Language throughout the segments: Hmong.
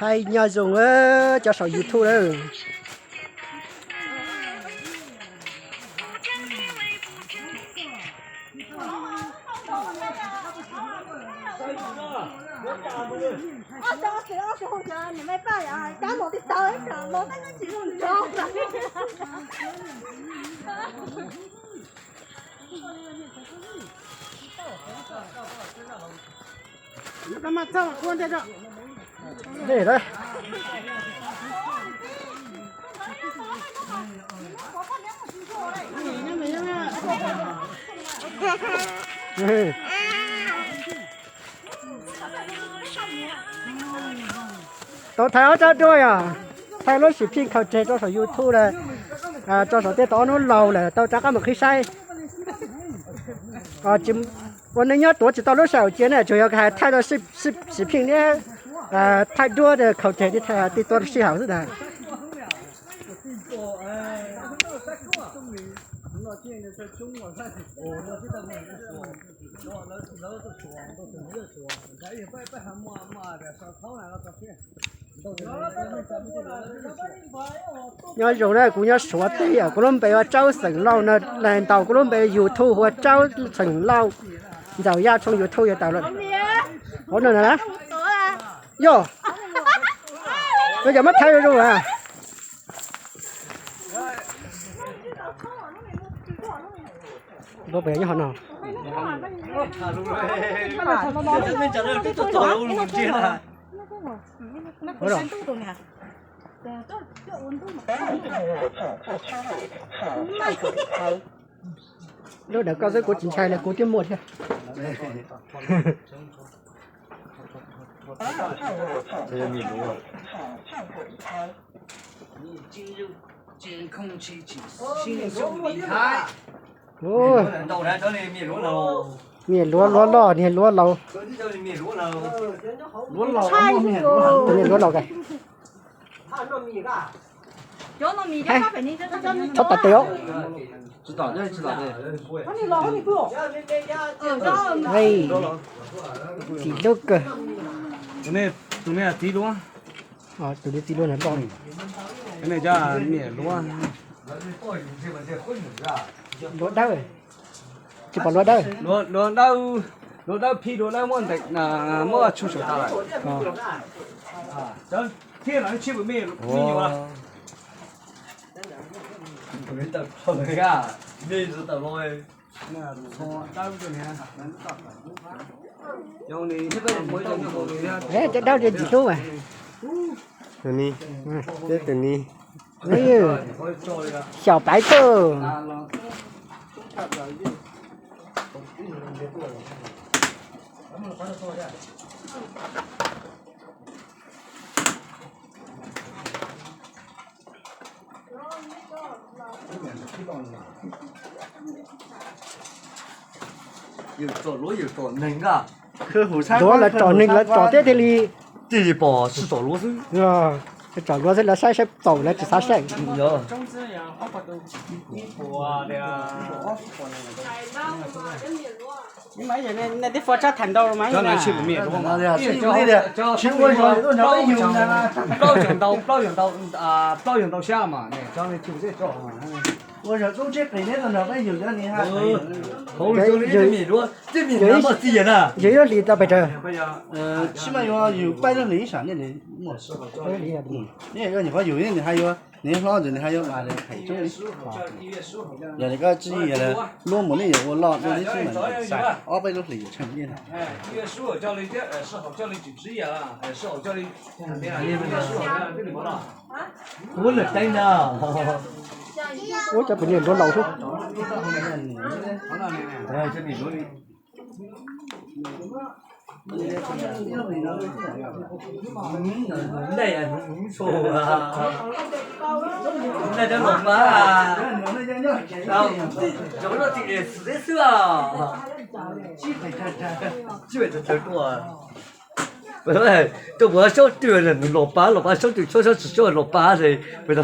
Hais nyob zoo cov saum YouTube lawm. Tau thaij ob tsab duab yog thaij lub sim pheej khaws tseg rau saum YouTube na, rau saum tej tau ob hnub laus lawm tau rov qab mus qhib saib. Ua neej nyob tuav tsis tau lub sij hawm cia ne, tsuas yog hais thaij rau sim pheej thiab thaij duab khaws tseg tij tuav sij hawm xwb ntag. Nyob zoo na, kuv nyob Suav teb, kuv lub npe ua Tsaub Xeem Lauj no, leej ntaus kuv lub npe YouTube ua Tsaub Xeem Lauj, Ntxawm Yaj tshooj YouTube yuav tawm lawm. Ua no na, yog, no yog muab thaij zoo a. Lub npe nyob hauv no. Lub ntawm koj xwb kuv tsis ntshai li, kuv twb muaj thiab. Niag luav luav loj, niag luav laus. Niag luav laus. Txhob tas tes os. Tim lub kawg. Tus nej txiv luav. Tus nej txiv luav na loj. Niam luav. Luav dawb. Tsis pom luav dawb. Luav dawb phij luav dawb muab ntev muab tshu saum tas lawm. Thiab los tshib me me nyuam. Cov dawb tiag ntsim hlub mas. Tus ni, tus ni. Xyaum paiv tuj. Luav lawv tsom neeg lawv tsom thiab thiaj li. Tsis pom sib tsom luav xwb. Tsom luav xwb lawv saib saib txaus lawv tsis xav saib. Plaub caug ntau, plaub caug ntau, plaub caug ntau siab mas. Yog ib lub hlis tau pes tsawg? Yog li koj tsis yog luag mus nej yuav ua loj dua li xwb mas, ob peb lub hlis yuav tsheej li. Ua lawm teeb na. Ua cov pem niag luav laus xwb. Rau puas sab twg los pab, los pab sab twg, sab tsis sab los pab, rau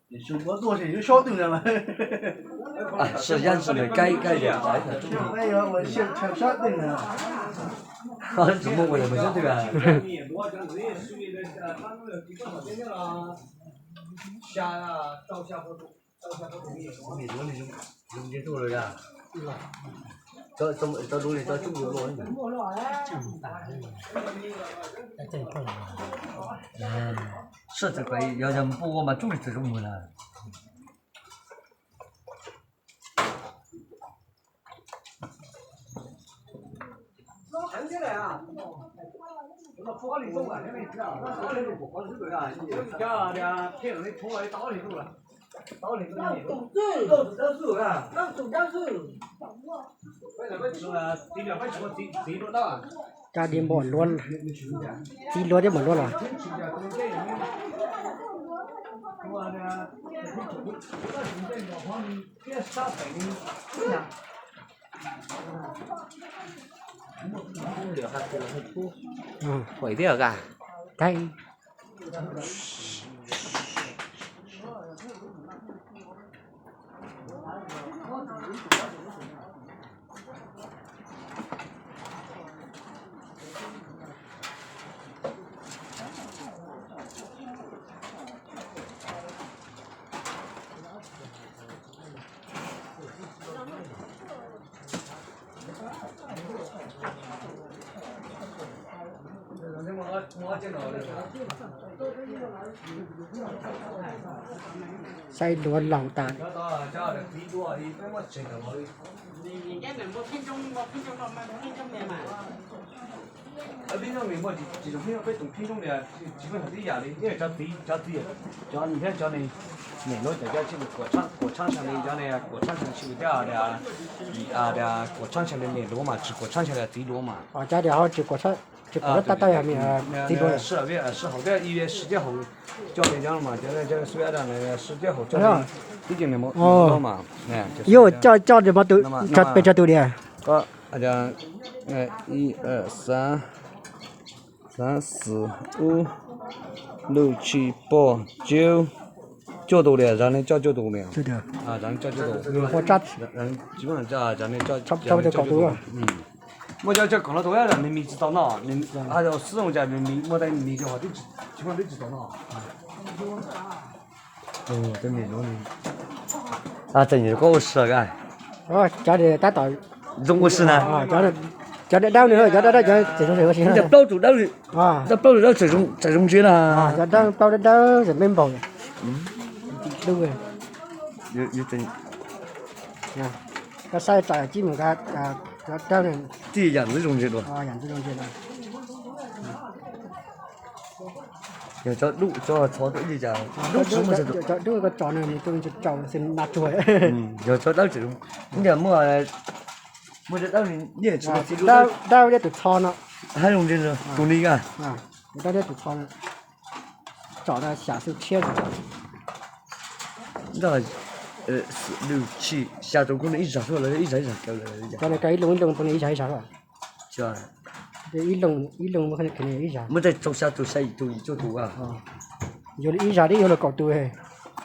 Ua tuaj ces yus saib twg na. Sab yab ntsis nws kaib kaib yam tas ib tug tub. Sab twg na. Tsis muaj ua yog mus sab twg a. Zoo ntshe tuaj lawm yog. Tso dua li tso tsuj dua luaj. Sab txawm yog yog mus pub ua mas tsuj li txawm zoo mus na. Kab dib npua luaj, txiv luaj thiab npua luaj los. Pom thiab ka. Saib luav laus tas. Peb tsis zoo peb ib yam li, cov txiv, cov txiv, cov niam thiab cov niam luav cov, cov tsis kuam tshaab tshee li, cov kuam tshaab tshee tsis thiab, kuam tshaab tshee li niam luav mas tsis kuam tshaab tshee li txiv luav mas. Cov tias ho tsis kuam tshaab, tsis kuam tab tab yog txiv luav. Sib haum thiab, sib thiab haum coj li cov mas cov sib thiab haum coj li tib ce niam luav mas. Yog coj coj li peb cov tus diam. Xav, xav xwm ub, luj tshij pog ceb, cuaj tus li, zag nej coj cuaj tus li. Muaj cov coj kom los tus, nws me me tsis tau noj, xwb zoo cas nws me me muaj tej me me rau hov tsis muaj twb tsis tau noj. Txawm nyuam koj ua si lawm. Cov tab tom zoo ua si na. Cov dawb dawb no, cov dawb dawb cov tseem zoo ua si. Plaub tus dawb, plaub tus dawb tseem zoo ntsia na. Cov dawb plaub dawb dawb tseem me npaum. Koj saib tsam cib mus, cov dawb tij yam ntxwv zoo ntsia dua. Yog cov dub, cov txho dub ib yam, cov dub ko tso no mus rau tsaus xwb na tsuag. Yog cov dawb tseem zoo, ib yam muaj, muaj cov dawb, dawb thiab tus txho no. Hab zoo ntsia tus ni ka. Dawb thiab tus txho no. Tsom xya xu tshiab. Ntag, xya tus kuj ib zag xwb, ib zag ib zag. Cov no ib loo ib loo ib zag ib zag. Ib loo ib loo ib zag. Muaj tej tsaus xya tus, xya yim tus, yim cuaj tus. Yog li ib zag li yog los kaum tus.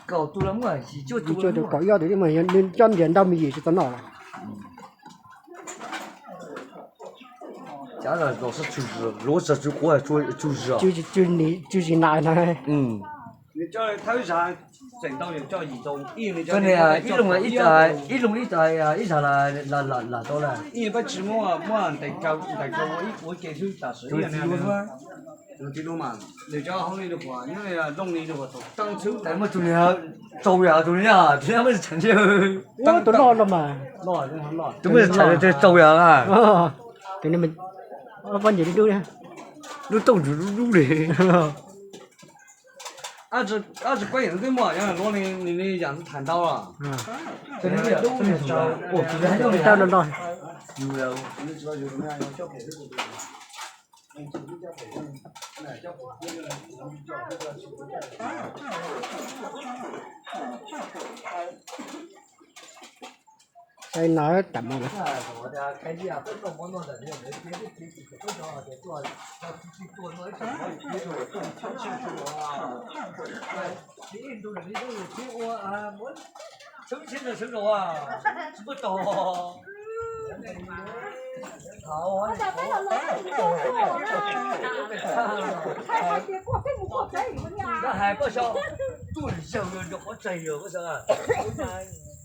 Kaum tus los muaj yim cuaj tus, kaum ib ob tus li mas nws coj ntiav ntau me yim tsis tau noj. Cav los los xwb, luav txog tsis quav tsis zis na. Ib loo ib zag, ib zag lam tau lawm. Muaj tus ni tsaus yam tus ni, tus loj los mas, tus muaj tshais tsaus yam. Tus ni poj ntses dub dub, lub tooj dub dub li. Ab tsi kuab yam twb muaj, luav li yam tham ntau los. Dub, dub los los. Saib no tam mus na. Hais koj xyov, tuaj yawg yog nrog qhov tseeg yawg koj xyov.